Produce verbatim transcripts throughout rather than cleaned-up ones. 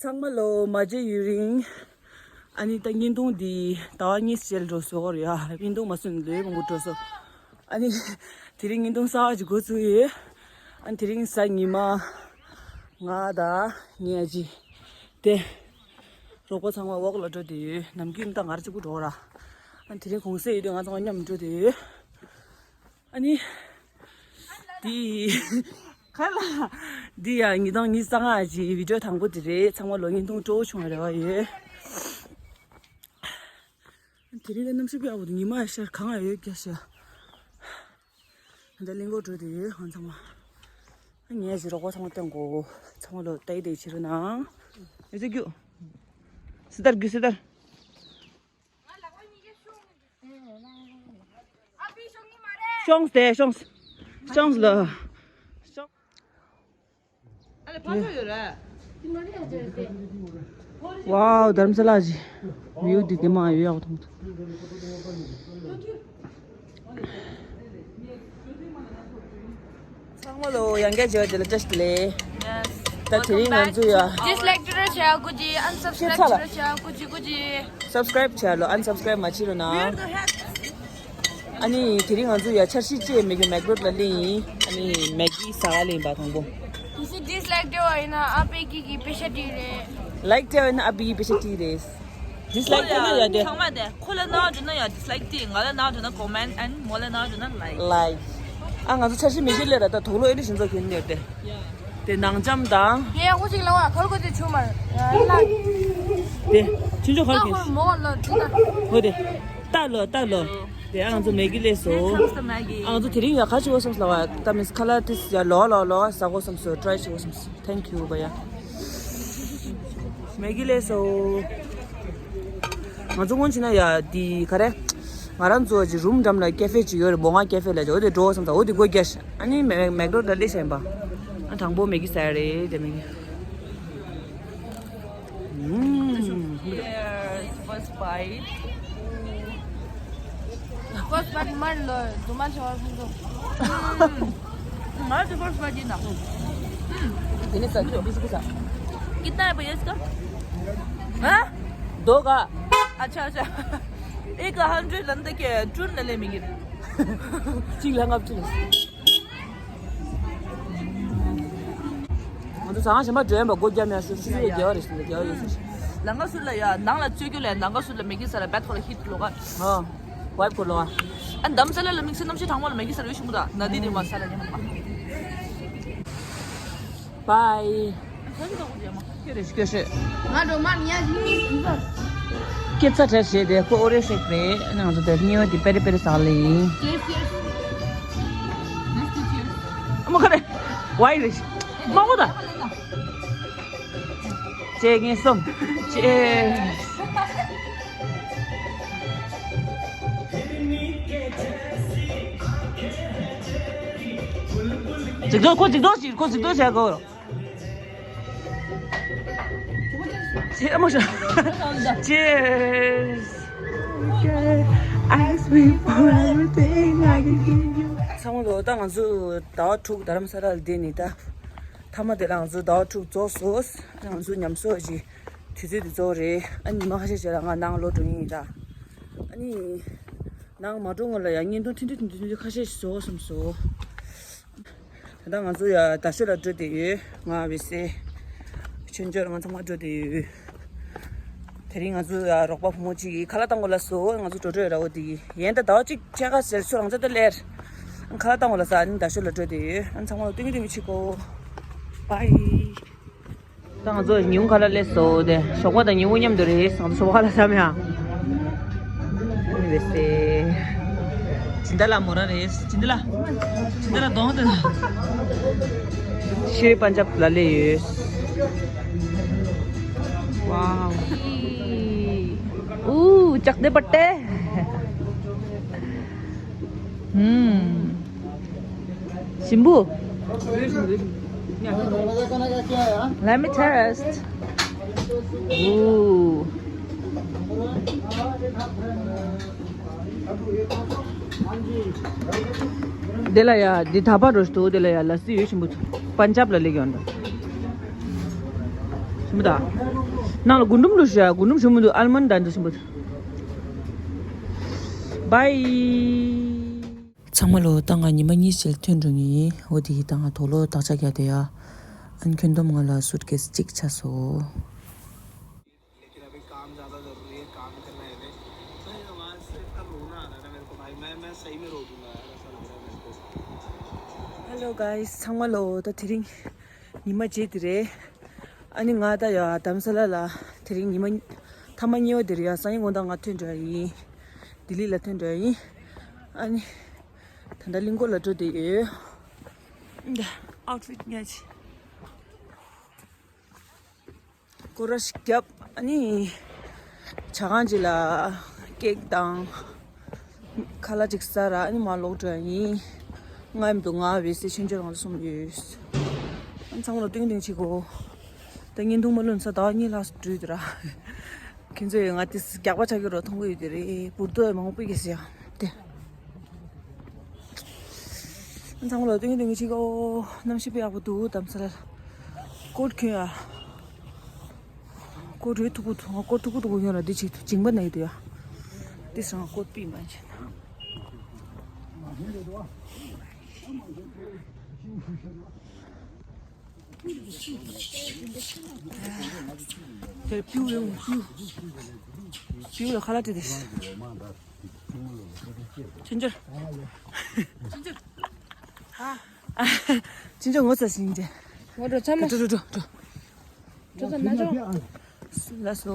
ཚང་མ་ལོ་མ་མཇལ་ཡུན་རིང་། ཨ་ནི་ད་བརྙན་ཐུང་འདི་ཟླ་བ་གཉིས་རྗེས་འགྲོ་སོང་རེད་ཡ། བརྙན་ཐུང་མ་བཟོས་ནས་ལོ་མང་པོ་འགྲོ་སོང་། ཨ་ནི་དེ་རིང་བརྙན་ཐུང་གསར་པ་ཅིག་འགོ་བཙུགས་ཡོད། ཨ་ནི་དེ་རིང་གཟའ་ཉི་མ། ང་དང་ངའི་ཨ་ཅེ། དེ། རོགས་པ་ཚང་མ་ཝོག་ལ་འགྲོ་བསྡད་ཡོད། ནམ་རྒྱུན་ད་ང་རང་གཅིག་པུ་འགྲོ་ར། ཨ་ནི་དེ་རིང་གུང་སེང་ཡོད་དུས་ང་ཚང་མ་མཉམ་འགྲོ་བསྡད་ཡོད། ཨ་ནི། འདི། ག་ལ། འདི་ཡང་ཉིས་སྟོང་ཉི་ཤུ་རྩ་ལྔ་གི་བི་ཌིའོ་དང་པོ་དེ་རེད། ཚང་མ་ལོ་བརྙན་ཐུང་སྤྲོ་བོ་བྱུང་བའི་རེ་བ་ཡོད། དེ་རིང་ལ་གནམ་གཤིས་དཔེ་ཡག་པོ་འདུག་ཉི་མ་ཡང་ཤར། གངས་ཡང་ཡོད་རྒྱ་ཤར། ད་གླིང་སྐོར་འགྲོ་བསྡད་ཡོད་ང་ཚང་མ། ངས་ཅི་རོགས་པ་ཚང་མ་སྟོན་གོ། ཚང་མ་ལོ་ཏའི་ཏའི་བྱེད་རོགས་གནང་། ཨེ་ཙི་རྒྱུ། སི་ཏར་རྒྱུ་སི་ཏར། ཤོངས་ཏེ་ཤོངས། ཤོངས་ལ། ཤོངས། ཝའོ། དྷ་རམ་ས་ལ་གི་བིའུ་འདི་དེ་མ་ཡོད་ཡག་མཐོང་། ཚང་མ་ལོ་ཡང་བསྐྱར་མཇལ་བ་དེ་ལ་བཀྲ་ཤིས་བདེ་ལེགས། ད་དེ་རིང་ང་ཚོ་ཡ། Dislike་དེ་ར་བྱ་དགོས་ཀྱི། Unsubscribe ཤེས་ཚར་ལ། དེ་ར་བྱ་དགོས་ཀྱི་དགོས་ཀྱི། Subscribe་བྱ་ལོ། Unsubscribe་མ་བྱེད་རོགས་གནང་། Where the heck? ཨ་ནི་དེ་རིང་ང་ཚོ་ཡ་འཆར་གཞི་བཅས་མེ་གི་མེག་རོད་ལ་སླེབས་ཡིན། ཨ་ནི་མེ་གི་ཟ་ག་སླེབས་ཡིན་པ་དང་པོ། དེ་ཚོ་dislike་སྤྲད་པ་ཡིན་ན་ཨ་པེ་གི་གི་པེ་ཤ་སྤྲད་རེད། Like་སྤྲད་པ་ཡིན་ན་ཨ་པེ་གི་པེ་ཤ་སྤྲད་རེད། Dislike་སྤྲད་ན་ཡ་དེ། ཚང་མ་དེ་ཁོ་ལ་ན་འགྲོ་ན་ཡ་dislike་སྤྲད། ང་ལ་ན་འགྲོ་ན་comment and་མོ་ལ་ན་འགྲོ་ན་like། Like། ཨ་ང་ཚོ་འཆར་གཞི་མེ་གི་སླེབས་ར། ད་དུག་ལོག་ཨེ་ནི་བཞིན་ཚོ་གྱོན་ནས་དེ། དེ་ནང་འཇམ་དང་། ངས་ཡག་པོ་ཅིག་ལབ་པ་གར་གོ་དེ་ཆུ་མར་ལ། དེ་ཆུ་ཆུ་གར་ལྟ་གྱོན། ཧོ་མོ་ལ་དེ་ད། ཧོ་དེ། ལྟ་ལོ་ལྟ་ལོ། དེ་ཨ་ང་ཚོ་མེ་གི་སླེབས་སོང་། Here comes the Maggi. ཨ་ང་ཚོ་དེ་རིང་ཡ་ག་བྱེད་དགོས་བསམ་སོང་ལབ་པ། ད་མིན་ཁ་ལག་དེ་ཡ་ལོག་ལོག་ལོག་ཟ་དགོས་བསམ་སོང་། Try་བྱེད་དགོས་བསམ་སོང་། Thank you་བ་ཡ། མེ་གི་སླེབས་སོང་། ང་ཚོ་སྔོན་ཕྱིན་ན་ཡ་དེ་ག་རེ། ང་རང་ཚོ་གི་རུམ་འགྲམ་ལ་ཀེ་ཧྥེ་ཅིག་ཡོད་རེད། མོ་ང་ཀེ་ཧྥེ་ལ་ཅིག་འོ་དེ་འགྲོ་བསམ་ད། འོ་དེ་སྒོ་རྒྱག་ཤག་ཨ་ནི་མེ་མེག་རོད་ལ་སླེབས་ཤག་ཡིན་པ། ཨ་དང་པོ་མེ་གི་ཟ་ཡ་རེད་དེ་མེ་གི། ཨུམ། Cheers, first bite. First bite मार लो, तुम्हारा चावल खाओ। हम्म। हमारा तो first bite ही ना। हम्म। कितने सा? बीस रुपये सा। कितना है भैया इसका? हाँ? दो का। अच्छा, अच्छा। एक hundred लंदे के ट्रून ले ले मिगिर। ठीक लगा अब चलो। ང་ཚོ་ཟ་ཁང་གཞན་པ་འགྲོ་ཡན་པ་སྒོ་རྒྱབ་ཡ་ཤོག་ཤི་ཤི་རྒྱ་རེ་ཤི་རྒྱ་རེ་ཤི། ལང་ཀ་སུ་ལ་ཡ་ནང་ལ་བཅོས་རྒྱུ་ལས་ནང་ཀ་སུ་ལ་མེ་གི་ས་ལ་བད་ཁོ་ལ་ཧིད་ལོ་ག་ཨ། ཝའི་ཁོ་ལོ་ཨ། ཨ་འདམ་ས་ལ་ལ་དམིགས་བསལ་གནམ་གཤིས་གྲང་མོ་ལ་མེ་གི་ས་ལ་ཡོད་ཤི་མུ་ད་ན་དི་དེ་མ་ས་ལ་ཉམས་པ། Bye། ཁྱོད་རེ་ཤི་ཤི། ང་འགྲོ་མ་ཉལ་ཞིག་ཡིན། སྐྱེ་ཚ་བྲལ་བྱས་ཏེ་ཁོ་ཨོ་རེ་ཤེག་རེད། ང་ཚོ་དེར་ཉེ་བ་དེ་པེ་རེ་པེ་རེ་ཟ་ལེ་ཡིན། Cheers, cheers. Nice to cheers. ཨ་མ་ཁ་རེ། ཝའི་རེ། མ་འོ་ད། ཅེ་ངེ་སོམ། ཅེ། ཇིག་ཏོ་ཁོ་ཇིག་ཏོ་ཞིག་ཁོ་ཇིག་ཏོ་བྱ་དགོས། Cheers. Cheers. Ask me for everything I can give you. ཚང་མ་ལོ་ད་ང་ཚོ་ཟླ་བ་དྲུག་རྡ་རམ་ས་ལ་ལ་བསྡད་ནི་ད། མཐའ་མ་དེ་ལ་ང་ཚོ་ཟླ་བ་དྲུག་རྫོགས་སོང་། ང་ཚོ་ཉམས་གསོ་ཞིག་དུས་ཚོད་དེ་རྫོགས་རེད། ཨ་ནི་ཉི་མ་ཁ་ཤས་རྗེས་ལ་ང་ནང་ལོག་འགྲོ་ཡིན་ད། ཨ་ནི་ནང་མ་འགྲོ་སྔོན་ལ་ཡང་བརྙན་ཐུང་ཐུང་ཐུང་ཐུང་ཐུང་ཁ་ཤས་ཤིག་བཟོ་བསམ་སོང་། ད་ལྟ་ང་ཚོ་ཡ་རྡ་ཤོད་ལ་འགྲོ་བསྡད་ཡོད། ང་བི་སེ། ཆོས་འབྱོར་ང་ཚང་མ་འགྲོ་བསྡད་ཡོད། དེ་རིང་ང་ཚོ་ཡ་རོགས་པ་བུ་མོ་གཅིག་གིས་ཁ་ལག་བཏང་གོ་ལ་སོ། ང་ཚོ་འགྲོ་འགྲོ་ཡ་ར་བོ་དེ་ཡིན། ད་ཟླ་བ་གཅིག་ཕྱེད་ཀ་ཟེར་ཚོ་རང་ཚོ་ད་ལེར། ཁ་ལག་བཏང་གོ་ལ་ས་ཨ་ནི་རྡ་ཤོད་ལ་འགྲོ་བསྡད་ཡོད། ཨ་ནི་ཚང་མ་ལ་སྟོན་གི་སྟོན་གི་བྱེད་གོ། Bye། ད་ང་ཚོ་ཉིན་གུང་ཁ་ལག་སླེབས་སོང་། དེ་ཞོགས་པ་དང་ཉིན་གུང་མཉམ་དུ་རེད། ང་ཚོ་ཞོགས་པ་ཁ་ལག་ཟ་མེད་ཨ། ཨ་ནི་བེ་སེ། སྦྱིན་བདག་ལགས་མོ་རང་རེད། སྦྱིན་བདག་ལགས། སྦྱིན་བདག་ལགས་གདོང་དེ། ཤེས་རིག་པན་ཇབ་ལ་སླེབས་ཡོད། ཝའོ། ཨུ། ལྕགས་དེ་པ་ཏེ། ཧུམ། ཞིམ་པོ། Let me taste. Ooh. དེ་ལ་ཡ་འདི་ད་པ་རོ་ཞིག་འདུག་དེ་ལ་ཡ་ལ་སི་ཡོད་ཞིམ་པོ། པན་ཇབ་ལ་སླེབས་ཡོང་འདུག་མི་ད། ནང་ལ་རྒུན་འབྲུམ་ལུ་ཞུ་ཡ། རྒུན་འབྲུམ་ཞུ་མི་འདུག་ཨལ་མོན་ཌི་ད་འདུག་ཞུ་མི་འདུག་བཱའི། ཚང་མ་ལོ། ད་ང་ཉི་མ་གཉིས་ཅིག་ཐོན་འགྲོ་ངེས་ཡིན། འོ་དེ་ཡིས་ད་ང་དོག་ལོ་བདག་ཅག་རྒྱག་དེ་ཡ། ཨན་ཁྱོན་བསྡོམས་ང་ལ་སུཊ་ཀེས་གཅིག་ཆགས་སོང་། लेकिन अभी काम ज़्यादा ज़रूरी है, काम करना है हमें। भाई, आवाज़ से इतना रोना आ रहा है ना मेरे को, भाई, मैं, मैं सही में रो दूंगा यार, ऐसा लग रहा है मेरे को। Hello guys, ཚང་མ་ལོ། ད་དེ་རིང་ཉི་མ་བརྒྱད་དེ་རེད། ཨ་ནི་ང་ད་ཡ་དྷ་རམ་ས་ལ་ལ་དེ་རིང་ཉི་མ་མཐའ་མ་གཉིས་པ་དེ་རེད་ཡ། སང་ཉིན་དགོང་དག་ང་ཐོན་འགྲོ་ཡ་ཡིན། ལྡི་ལི་ལ་ཐོན་འགྲོ་ཡ་ཡིན། ཨ་ནི་ད་ལྟ་གླིང་སྐོར་ལ་འགྲོ་བསྡད་ཡོད། འདི་ཨའུཊ་ཕིཊ་ཉག་ཅིག་སྐོར་ར་ཞིག་བརྒྱབ། ཨ་ནི་ཇ་ཁང་ཅིག་ལ་ཀེག་དང་ཁ་ལག་ཅིག་ཟ་ར། ཨ་ནི་མར་ལོག་འགྲོ་ཡ་ཡིན། ང་ཡིན་འདུག་ང་བེ་སི་ཆུང་ཆུང་རང་ལ་གསུམ་ཡོད། ཨ་ནི་ཚང་མ་ལ་ཏིང་ཏིང་བྱེད་དགོས། ད་བརྙན་ཐུང་མ་ལོན་ས་ཟླ་བ་གཉིས་ལྷག་འགྲོ་ཡོད་ར། ཁྱེད་ཚོས་ང་དེ་རྒྱག་པ་ཆགས་ཀྱི་རོ་མཐོང་གི་ཡོད་དེ་རེད། འབུར་ཏོ་མང་པོ་སྐྱེས་ཡ་དེ། ཚང་མ་ལོ་ཏིང་ཏིང་ཅིག་ཨོ། གནམ་གཤིས་དཔེ་ཡག་པོ་འདུག་དྷ་རམ་ས་ལ། སྐོར་ཁྱོད་ཡ། སྐོར་རེ་ཐུག་གུ་ཐུག་སྐོར་ཐུག་གུ་ཐུག་གུ་ཡོང་ར། འདི་ཅིག་ཐུག་ཅིང་པ་ན་ཡི་དུ་ཡ། འདི་སང་སྐོར་པི་མ་བྱེད་ན། དེ་པིའུ་ཡོང་པིའུ། པིའུ་ལ་ཁ་ལག་སྤྲད་དེ། ཆུང་ཆུང་། ཆུང་ཆུང་། ཧ། ཆུང་ཆུང་ངོ་ཚ་ཞིང་ཅེ། ངོ་འགྲོ་ཚ་མ། འགྲོ་འགྲོ་འགྲོ་འགྲོ། འགྲོ་ཚ་ན་ཆུང་། ལ་སོ།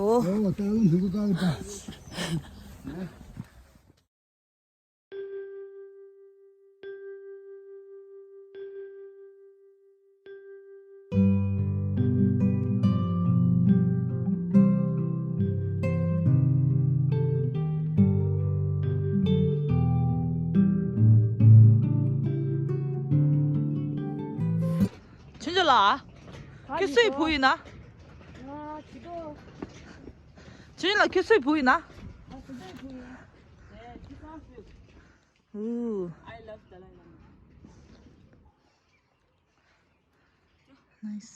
ཆུང་ཆུང་ལགས། ཁྱོད་སུའི་བུ་ཡིན་ན། ཆུང་ཆུང་ལགས། ཁྱོད་སུའི་བུ་ཡིན་ན། ཨུ། Nice.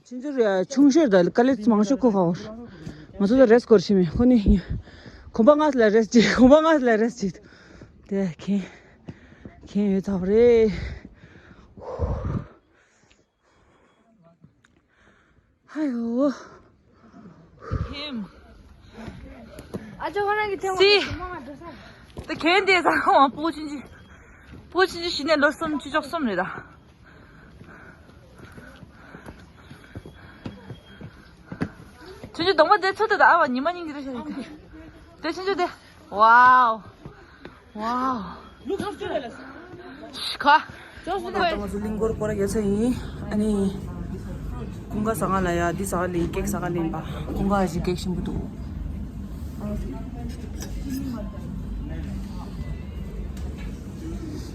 ཆུང་ཆུང་རེད། ཆུང་ཤོས་དང་དཀའ་ལས་མང་ཤོས་ཁོ་ཁ་བོར། ང་ཚོ་ད་རེས་སྐོར་ཕྱིན་མེད་ཁོ་ནི། གོམ་པ་ལྔ་ལ་རེས་གཅིག་གོམ་པ་ལྔ་ལ་རེས་གཅིག་དེ་ཁེན། ཁེན་ཡོད་ཚ་བ་རེད། ཧ་ཡོ། ཁེམ། ཨ་ཅོ་ཁོ་རང་གི་ཐེངས་སི། ད་ཁེན་དེ་ས་ཁོང་བ་པོ་ཆུང་ཆུང་། པོ་ཆུང་ཆུང་གཞི་ནས་ལོ་གསུམ་བཅུ་ཅོག་གསུམ་རེད་ད། ཆུང་ཆུང་གདོང་པ་དེ་ཚོ་དེ་ད་ཨ་བ་ཉི་མ་གཉིས་ཀྱི་རེ་ཞིག་རེད་དེ། དེ་ཆུང་ཆུང་དེ། ཝའོ། ཝའོ། ཤི་ཁ། ད་ང་ཚོ་གླིང་སྐོར་སྐོར་ར་ཡོད་ས་ཡིན། ཨ་ནི། ཀུན་དགའ་ཟ་ཁང་ལ་ཡ་འདི་ཟ་ཁང་ལ་ཡིན་ཀེག་ཟ་ཁང་ལེན་པ། ཀུན་དགའ་ཞིག་ཀེག་ཞིམ་པོ་འདུག་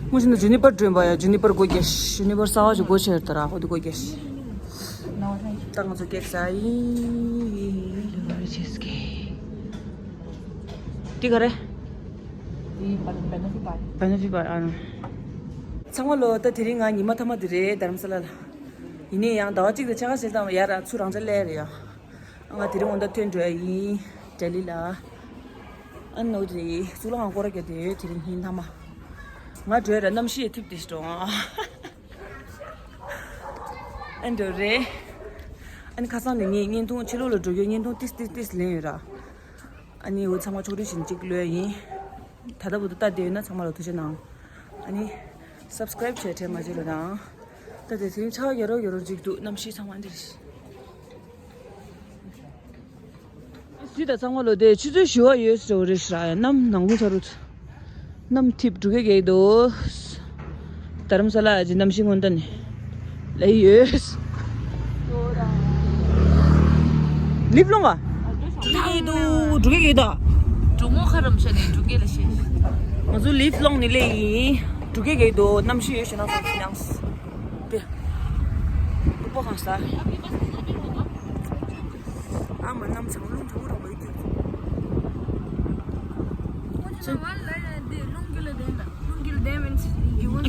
དངོས་གཞི་ན་ཇུ་ནི་པར་སྒྲོན་པ་ཡ་ཇུ་ནི་པར་སྒོ་རྒྱག་ཞིག་ཇུ་ནི་པར་གསར་བ་ཞིག་སྒོ་ཕྱེ་ཡོད་ད་ར་ཧོ་དུ་སྒོ་རྒྱག་ཞིག་ད་ང་ཚོ་ཀེག་ཟ་ཡིན། ལོ་རི་ཆིས་ཀེག་འདི་ག་རེ། འདི་Benefit Bar། Benefit Bar ཨ། ཚང་མ་ལོ། ད་དེ་རིང་ང་ཉི་མ་མཐའ་མ་དེ་རེད་དྷ་རམ་ས་ལ་ལ། ཡིན་ནའི་ཡང་ཟླ་བ་གཅིག་དང་ཕྱེད་ཀ་ཞིག་ཙམ་ཡར་ཚུར་རང་འཇགས་སླེབས་རེད་ཡ། ང་དེ་རིང་དགོང་དག་ཐོན་འགྲོ་ཡ་ཡིན། ལྡི་ལི་ལ། ཨ་ནོ་དེ་གཙུག་ལག་ཁང་སྐོར་ར་རྒྱག་དེ་ཡོད་དེ་རིང་ཉིན་མཐའ་མ། ང་འགྲོ་ཡ་ར་གནམ་གཤིས་ཐིབས་དེ་ཞིག་འགྲོ་ཨ། ཨ་འགྲོ་རེད། ཨ་ནི་ཁ་སང་ནས་ངས་བརྙན་ཐུང་ཕྱི་ལོགས་ལ་འགྲོ་རྒྱུའི་བརྙན་ཐུང་ཏིས་ཏིས་ཏིས་ལེན་ཡོད་ར། ཨ་ནི་འོ་ཚང་མ་ཕྱོགས་སྒྲིག་བྱེད་ཅིག་ལོས་ཡིན། ད་ལྟ་བུ་དུ་ལྟ་བསྡད་ཡོད་ན་ཚང་མ་ལ་ཐུགས་རྗེ་གནང་། ཨ་ནི་སབ་སི་ཀ་རེབ་བྱས་དྲན་མ་བརྗེད་རོགས་གནང་། ད་དེ་ཚེ་ཆར་ཡོད་རོགས་ཡོད་རོགས་ཅིག་འདུག་གནམ་གཤིས་ཚང་མ་འདི་རེད། སུས་ད་ཚང་མ་ལོ་དེ་ཆུ་ཚོད་བཞི་བ་ཡོད་ཟེར་བ་རེད་ཤག་གནམ་ནང་ཁུལ་ཚ་རུ། གནམ་འཐིབས་འབྲུག་སྐད་རྒྱག་གི་འདུག་དྷ་རམ་ས་ལ་གྱི་གནམ་གཤིས་སྔོན་བརྡ་ནི་ལ་ཡོད། ལིབ་ལོང་བ། འབྲུག་སྐད་རྒྱག་གི་འདུག་འབྲུག་མོ་ཁ་རམ་ཤ་ནས་འབྲུག་སྐད་ལ་བཤད། ང་ཚོ་ལིབ་ལོང་ནས་ལས་ཡིན། འབྲུག་སྐད་རྒྱག་གི་འདུག་གནམ་གཤིས་ཡོད་ཤེས་ན་སོང་ཟིན་ཡང་། དེ། ལྐུགས་པ་གང་ས། ཨ་མ་གནམ་ཚང་རླུང་གྲང་མོ་གྲང་མོ་ཡོད་ཀྱི།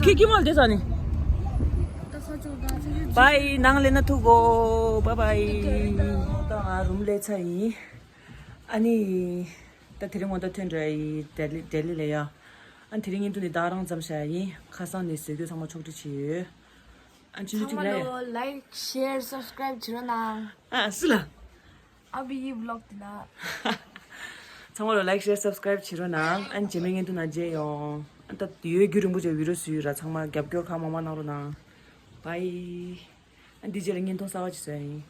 ཁྱེད་ཀྱི་མ་ལ་དེ་ས་ནི། Bye. ནང་ལས་ན་ཐུག་གོ། Bye bye. ད་ང་རུམ་ལས་ཚ་ཡིན། ཨ་ནི། ད་དེ་རིང་ངོ་ད་ཐོན་འགྲོ་ཡི་ལྡི་ལི་ལྡི་ལི་ལ་ཡ། ཨ་ནི་དེ་རིང་བརྙན་ཐུང་འདི་ད་རང་ཙམ་བྱ་ཡིན། ཁ་སང་ནས་བཟོས་རྒྱུ་ཚང་མ་ཕྱོགས་སྒྲིག་བྱས་ཡོད། ཨ་ནི་ཆུང་ཆུང་ཚང་མ་གཅིག་ལ་ཡ། ལོ་like share subscribe བྱེད་རོགས་གནང་། ཨ་སུ་ལ། ཨ་བི་ཡི་vlog དེ་ན། ཚང་མ་ལོ་like share subscribe བྱེད་རོགས་གནང་། ཨ་ནི་རྗེས་མའི་བརྙན་ཐུང་ནང་མཇལ་ཡོང་། ཨ་ད་ཡོད་རྒྱུ་རིང་པོ་བྱས་video བཟོས་ཡོད་ར། ཚང་མ་རྒྱབ་སྐྱོར་གང་མང་མང་གནང་རོགས་གནང་། Bye. ཨ་འདི་རྗེས་ལ་བརྙན་ཐུང་གསར་བ་ཅིག་བཟོ་ཡ་ཡིན།